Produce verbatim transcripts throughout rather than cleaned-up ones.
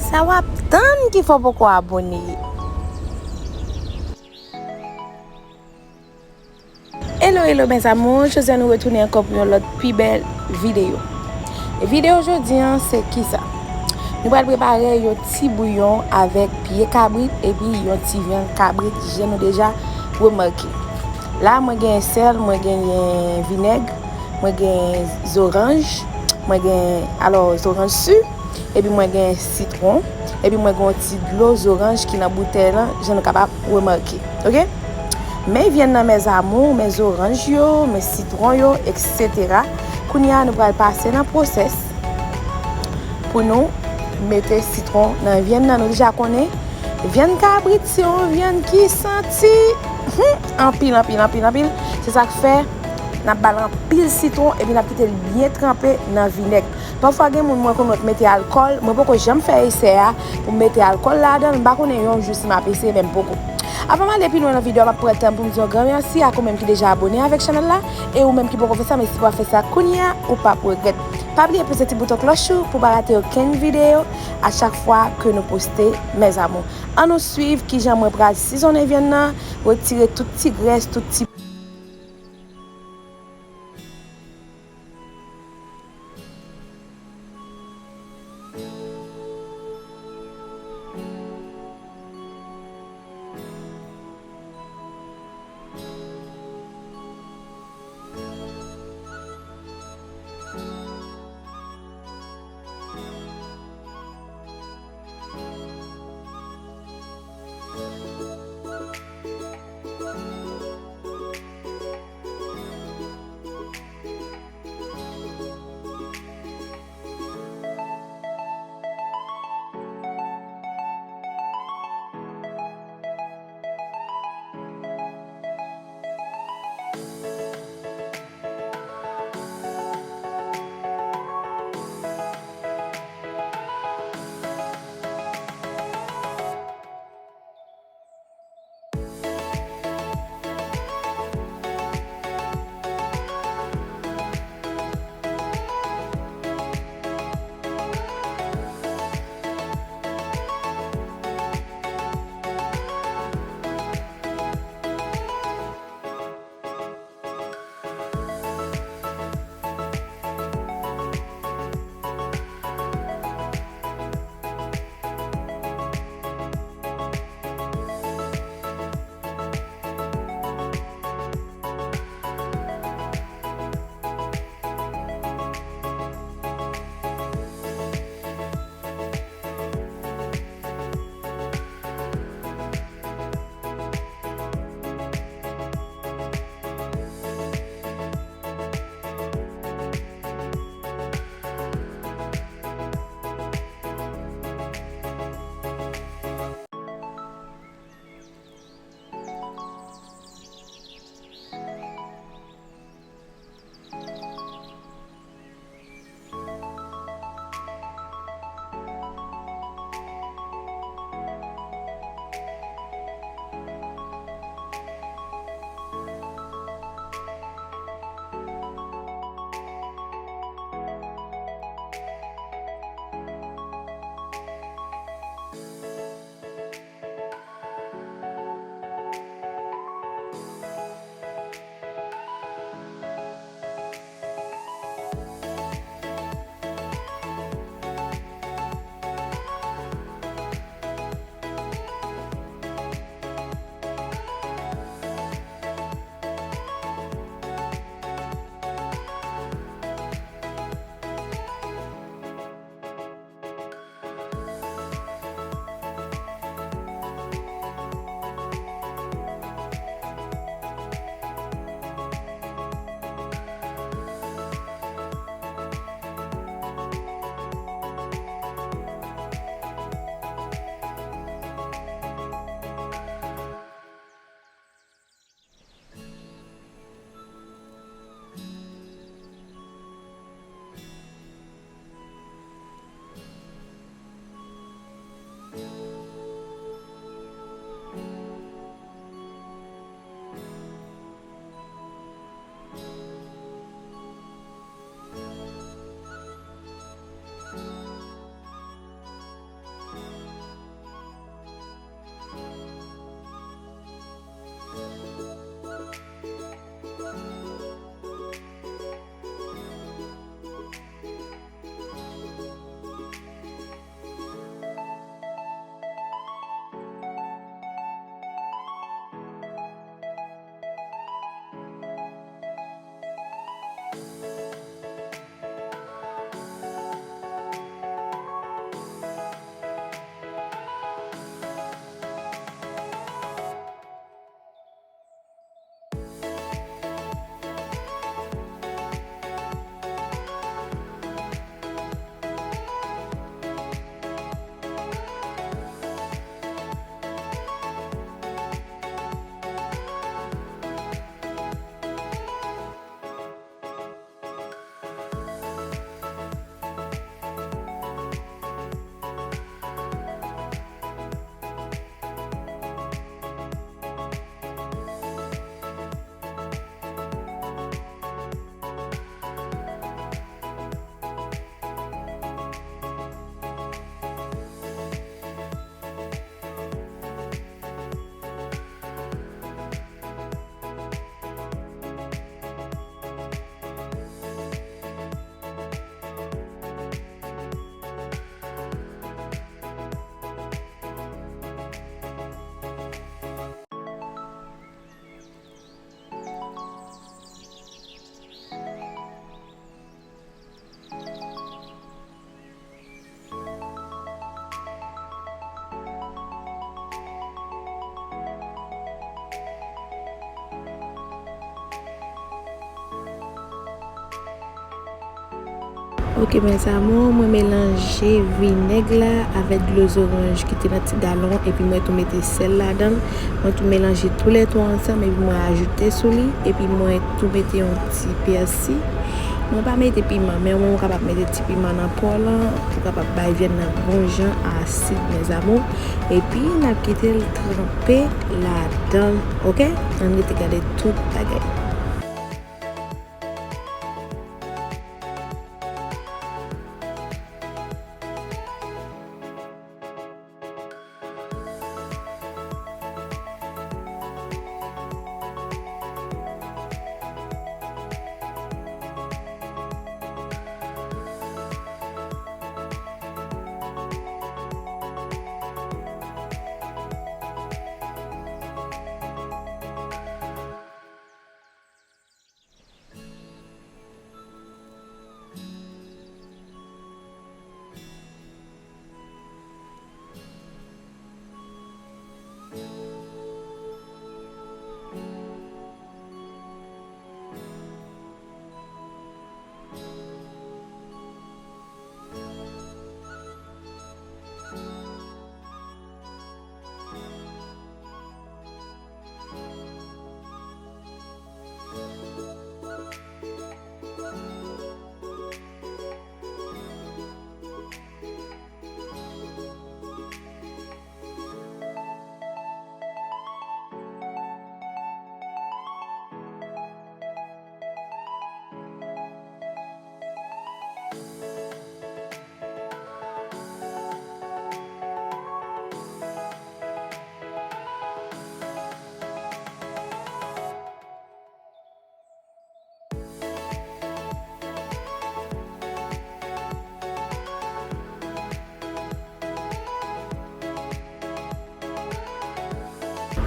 Sa w ap tann ki fè w poko abòne? Hello, hello, mes amours. Jodi a nou retounen ankò pou yon lòt pi bèl videyo. E videyo jodi a, se kisa? Nou pral prepare yon ti bouyon avèk pye kabrit epi yon ti vyann kabrit, jan nou deja remake. La, mwen gen sèl, mwen gen vinèg, mwen gen zoranj, mwen gen, alò, zoranj si, epi mwen gen sitwon, epi mwen gen yon ti dlo zoranj ki nan boutèy lan, jan nou kapab remake. Oke? Men vyann nan, mes amours, men zoranj yo, men sitwon yo, etsetera. Kounye a, nou pral pase nan pwosès pou nou mete sitwon nan vyann nan. Nou deja konnen, vyann kabrit se yon vyann ki santi, hmm, anpil, anpil, anpil, anpil. Se sa k fè n ap ba l anpil sitwon epi n ap kite l byen tranpe nan vinèg. Pafwa, gen moun mwen konn wè k mete alkòl. Mwen poko janm fè esè a pou m mete alkòl ladan l. M pa konnen yon jou si m ap eseye, men m poko. Avan m ale pi lwen nan videyo a, m ap pran tan pou m di yon gran mèsi ak ou menm ki deja abòne avèk chanèl la. E ou menm ki poko fè sa, mèsi pou w ap fè sa kounye a, ou p ap regrèt. Pa bliye peze ti bouton klòch ou pou w pa rate okenn videyo a chak fwa ke nou poste, mes amours. Ann nou swiv kijan mwen pral sizonnen vyann nan, retire tout ti grès, tout ti Ok, mes amours, mwen melanje vinèg la avèk dlo zoranj ki te nan ti galon, epi mwen tou mete sèl ladan l. Mwen tou melanje tou lè twa ansanm, epi mwen ajoute sou li, epi mwen tou mete yon ti pèsi. Mwen pa mete piman, men ou menm ou kapab mete ti piman nan po w lan pou kapab bay vyann nan bon jan asid, mes amours. Epi n ap kite l tranpe ladan l, ok? Ann rete gade tout bagay.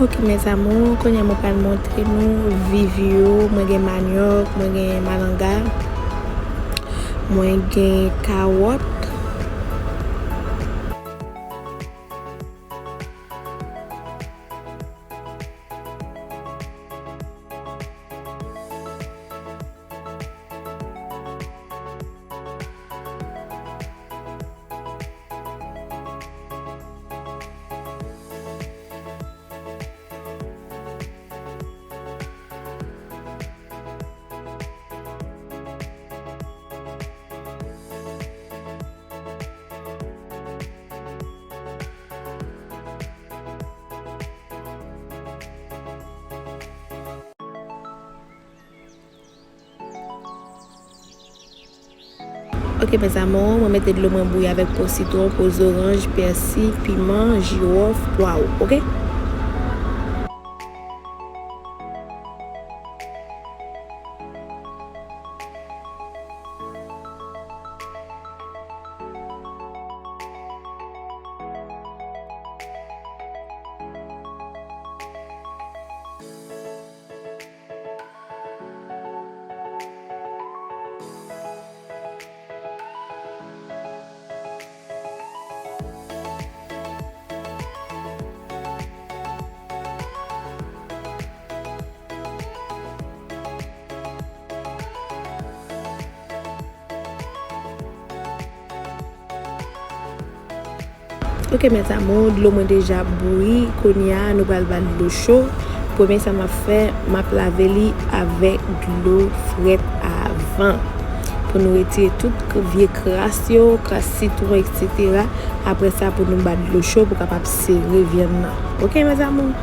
Ok, mes amours, kounye a mwen pral montre nou viv yo. Mwen gen manyòk, mwen gen malanga, mwen gen kawòt. Ok, mes amours, mwen mete dlo mwen bouyi avèk po sitwon, po zoranj, pèsi, piman, jiwòf, pwawo, ok? Ok, mes amours, dlo mwen deja bouyi. Kounye a, nou pral ba l dlo cho. Premye sa m ap fè, m ap lave li avèk dlo frèt avan. Pou nou retire tout k-, vye kras yo, kras sitwon, etsetera. Apre sa, pou nou ba dlo cho pou kapab sere vyann nan. Ok, mes amours?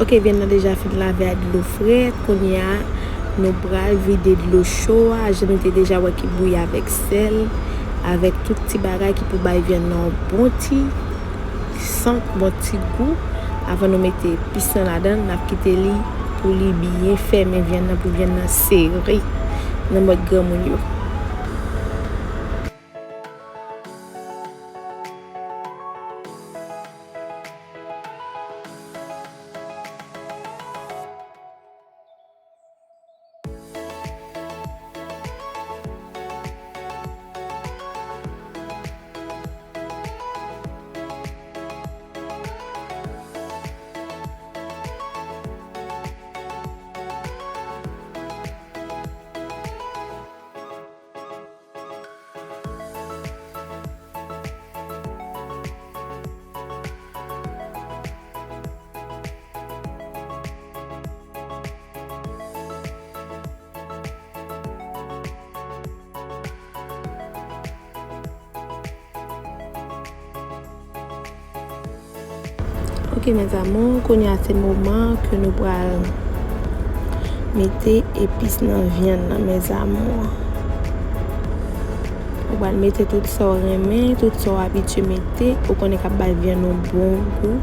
Ok, vyann nan deja fin lave ak dlo frèt. Kounye a, nou pral vide dlo cho a, jan nou te deja wè ki bouyi avèk sèl, avèk tout ti bagay ki pou bay vyann nan yon bon ti sant, bon ti gou. Avan nou mete epis lan ladan l, n ap kite li pou li byen fèmen vyann nan, pou vyann nan sere. nan mòd granmoun yo. Ok, mes amours, kounye a se moman ke nou pral mete epis nan vyann nan, mes amours. Ou pral mete tout sa w renmen, tout sa w abitye mete, ou konnen k ap bay vyann yon bon gou.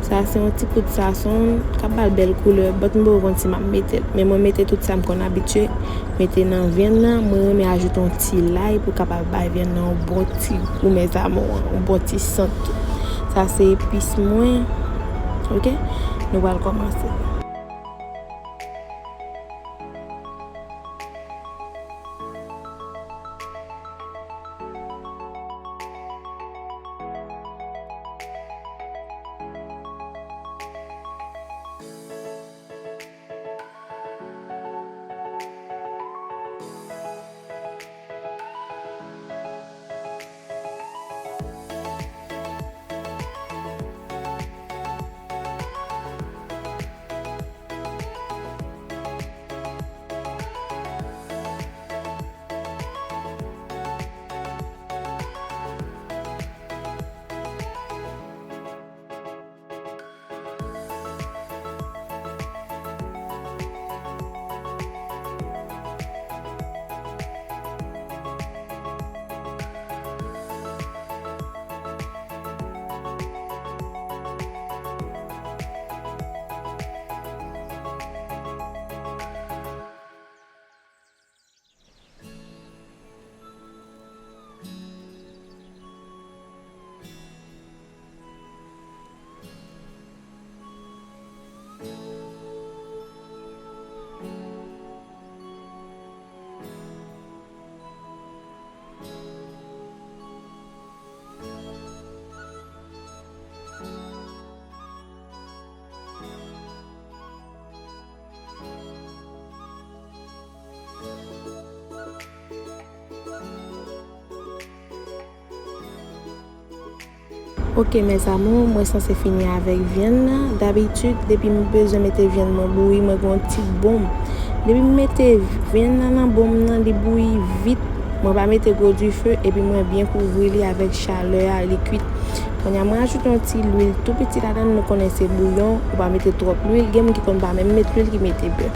Sa se yon ti poud sason k ap ba l bèl koulè, but m poko konn si m ap mete l. Men mwen mete tout sa m konn abitye mete nan vyann nan. Mwen renmen ajoute yon ti lay pou kapab bay vyann nan yon bon ti gou, mes amours, yon bon ti sant tou. Sa se epis mwen. Ok? Nou pral kòmanse. Ok, mes amours, mwen sanse fini avèk vyann nan. Dabitid, depi m bezwen mete vyann mwen bouyi, mwen gen yon ti bonm. Depi m mete vyann nan nan bonm nan, li bouyi vit. Mwen pa mete gwo dife, epi mwen byen kouvri li avèk chalè a, li kwit. Kounye a, mwen ajoute yon ti lwil tou piti ladan l, nou konnen se bouyon, ou pa mete twòp lwil, gen moun ki konn pa menm met lwil, ki mete bè.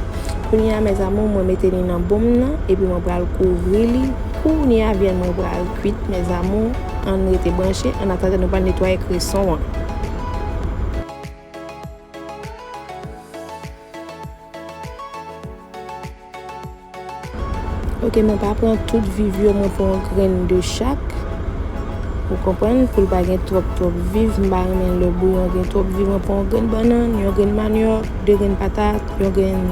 Kounye a, mes amours, mwen mete li nan bonm nan, epi mwen pral kouvri li. Kounye a, vyann mwen pral kwit, mes amours, ann rete branche, annatandan nou pral netwaye kreson an. Ok, mwen pa pran tout viv yo, mwen pran yon grenn de chak. Ou konprann? Pou l pa gen twòp, twòp viv. M pa renmen lè bouyon gen twòp viv. Mwen pran yon grenn bannann, yon grenn manyòk, de grenn patat, yon grenn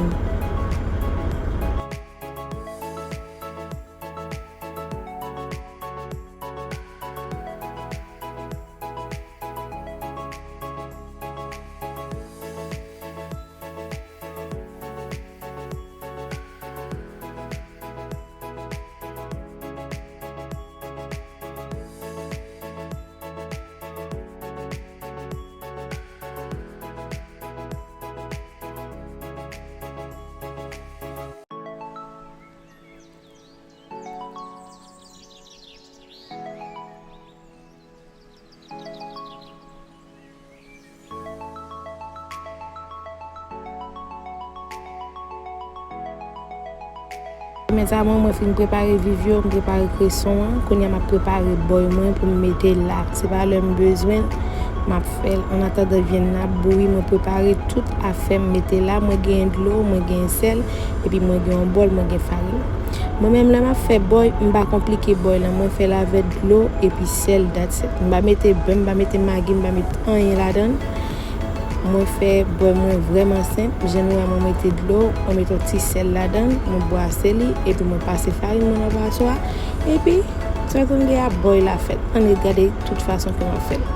Mes amours, mwen fin prepare viv yo, m prepare kreson an. Kounye a m ap prepare bòy mwen pou m mete la. Se pa lè m bezwen l, m ap fè l. Annatandan vyann nan ap bouyi, mwen prepare tout afè m mete la. Mwen gen dlo, mwen gen sèl, epi mwen gen yon bòl, mwen gen farin. Mwen menm lè m ap fè bòy, m pa konplike bòy lan. Mwen fè l avè dlo epi sèl, that's it. M pa mete ben, m pa mete magi, m pa mete anyen ladan l. Mwen fè bòy mwen vrèman senp. Jan nou wè mwen mete dlo, mwen mete yon ti sèl ladan l, mwen bwase li, epi mwen pase farin mwen nan paswa. Epi, sa w tande a, bòy la fèt. Ann ret gade tout fason ke m ap fè l.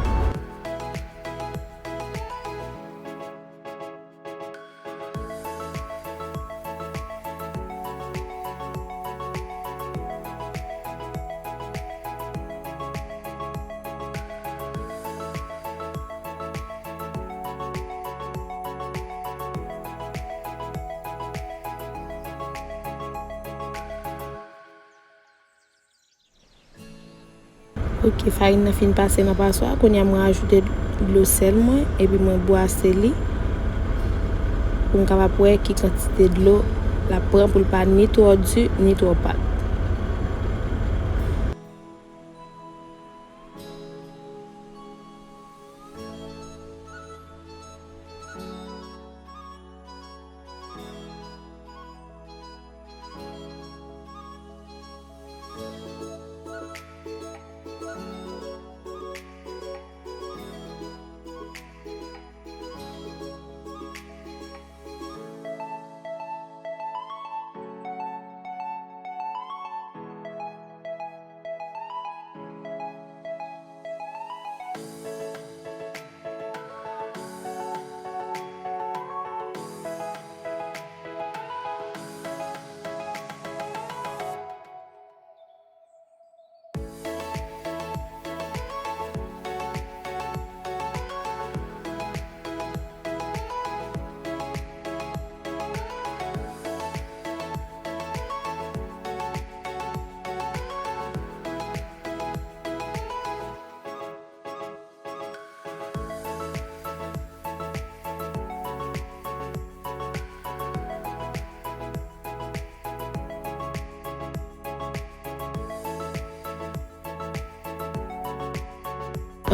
Ok, farin nan fin pase nan paswa, kounye a mwen ajoute dlo sèl mwen, epi mwen bwase li pou m kapab wè ki kantite dlo l ap pran pou l pa ni twò di, ni twò pat.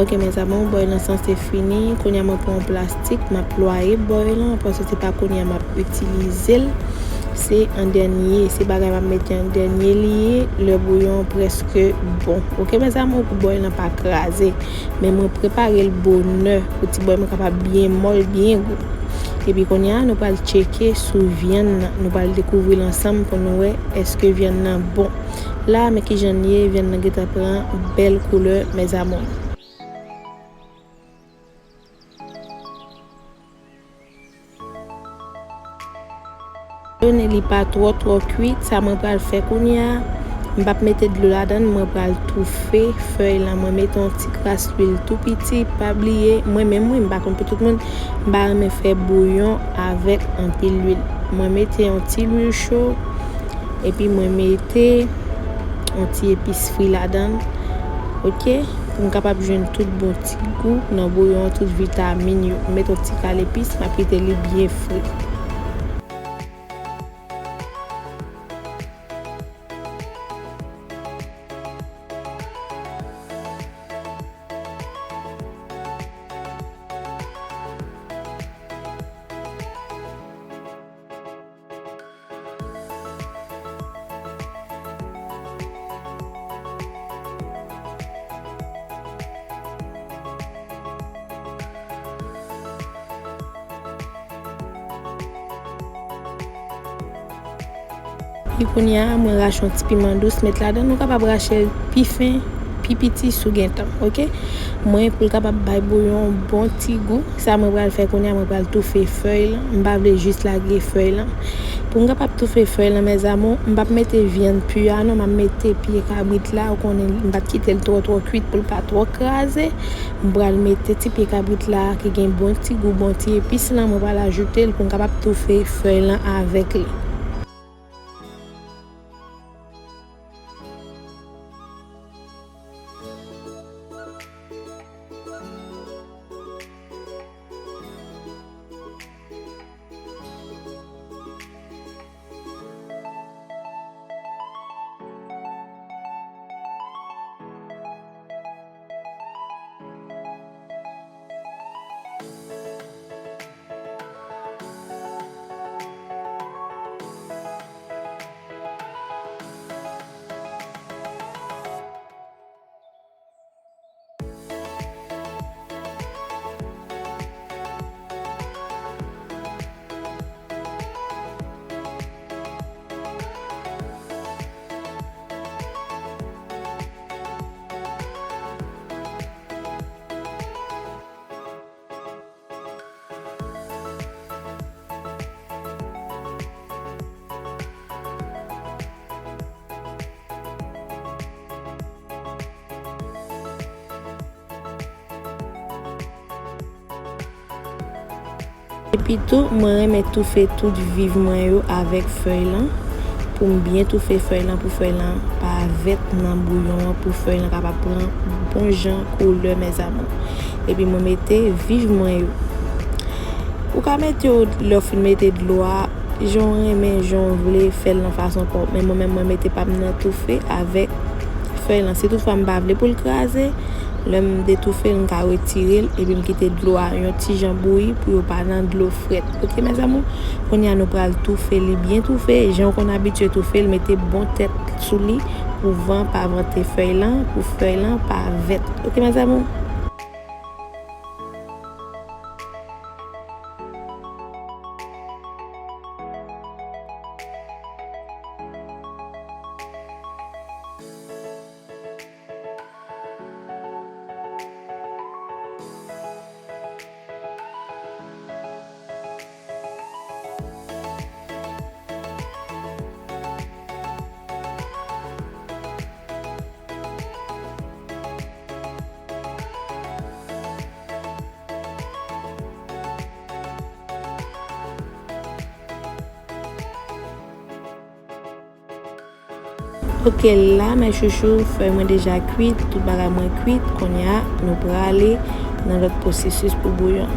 Ok, mes amours, bòy lan sanse fini. Kounye a mwen pran yon plastik, m ap plwaye bòy lan, paske se pa kounye a m ap itilize l. Se an dènye, se bagay m ap mete an dènye li ye, lè bouyon an prèske bon. Ok, mes amours, pou bòy lan pa kraze. Men mwen prepare l bonè, pou ti bòy mwen kapab byen mòl, byen gou. Epi kounye a, nou pral tcheke sou vyann nan. Nou pral dekouvri l ansanm pou nou wè èske vyann nan bon. La, men kijan l ye, vyann nan gentan pran bèl koulè, mes amours. Li pa twò, twò kuit, sa mwen pral fè kounye a, m p ap mete dlo ladan l, mwen pral toufe fèy lan. Mwen mete yon ti kras lwil tou piti, pa bliye, mwen menm, wi, m pa konn pou tout moun, m pa renmen fè bouyon avèk anpil lwil. Mwen mete yon ti lwil cho, epi mwen mete yon ti epis fri ladan l, ok, pou m kapab jwenn tout bon ti gou nan bouyon an, tout vitamin yo. M mete yon ti kal epis, m ap kite li byen fri. Epi kounye a, mwen rache yon ti piman dous, met ladan. Nou kapab rache l pi fen, pi piti si w gen tan, ok? Mwen, pou l kapab bay bouyon yon bon ti gou, sa mwen pral fè kounye a, mwen pral toufe fèy lan. M pa vle jis lage fèy lan. Pou m kapab toufe fèy lan, mes amours, m p ap mete vyann pi a non, m ap mete pye kabrit la, ou konnen m pa t kite l twò twò kuit pou l pa twò kraze. M pral mete ti pye kabrit la ki gen bon ti gou, bon ti epis lan, mwen pral ajoute l pou m kapab toufe fèy lan avèk li. Epi tou, mwen renmen toufe tout viv mwen yo avèk fèy lan, pou m byen toufe fèy lan, pou fèy lan pa vèt nan bouyon an, pou fèy lan kapab pran bon jan koulè, mes amours. Epi mwen mete viv mwen yo. Ou ka mete yo lè w fin mete dlo a, jan w renmen, jan w vle, fè l nan fason pa w. Men mwen menm, mwen mete pa m nan toufe avèk fèy lan. Si toutfwa m pa vle pou l kraze, lè m detoufe l, m ka retire l, epi m kite dlo a yon ti jan bouyi pou yo pa nan dlo frèt. Oke, mes amours? Kounye a, nou pral toufe li byen toufe. Jan w konn abitye toufe l, mete bon tèt sou li pou van pa vante fèy lan, pou fèy lan pa vèt. Oke, mes amours? Oke, la, mes chouchous, fèy mwen deja kwit, tout bagay mwen kwit. Kounye a, nou prale nan lòt pwosesis pou bouyon.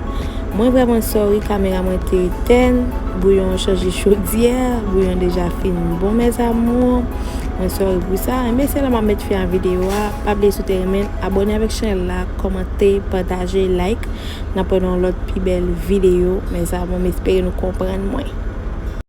Mwen vrèman sorry, kamera mwen te etèn, bouyon an chanje chodyè, bouyon deja fin bon, mes amours. Mwen sorry pou sa. Enben, se la m ap met fen a videyo a. Pa bliye, si w te renmen, abòne avèk chanèl la, kòmante, pataje, like. N ap wè nan yon lòt pi bèl videyo, mes amours. M espere nou konprann mwen.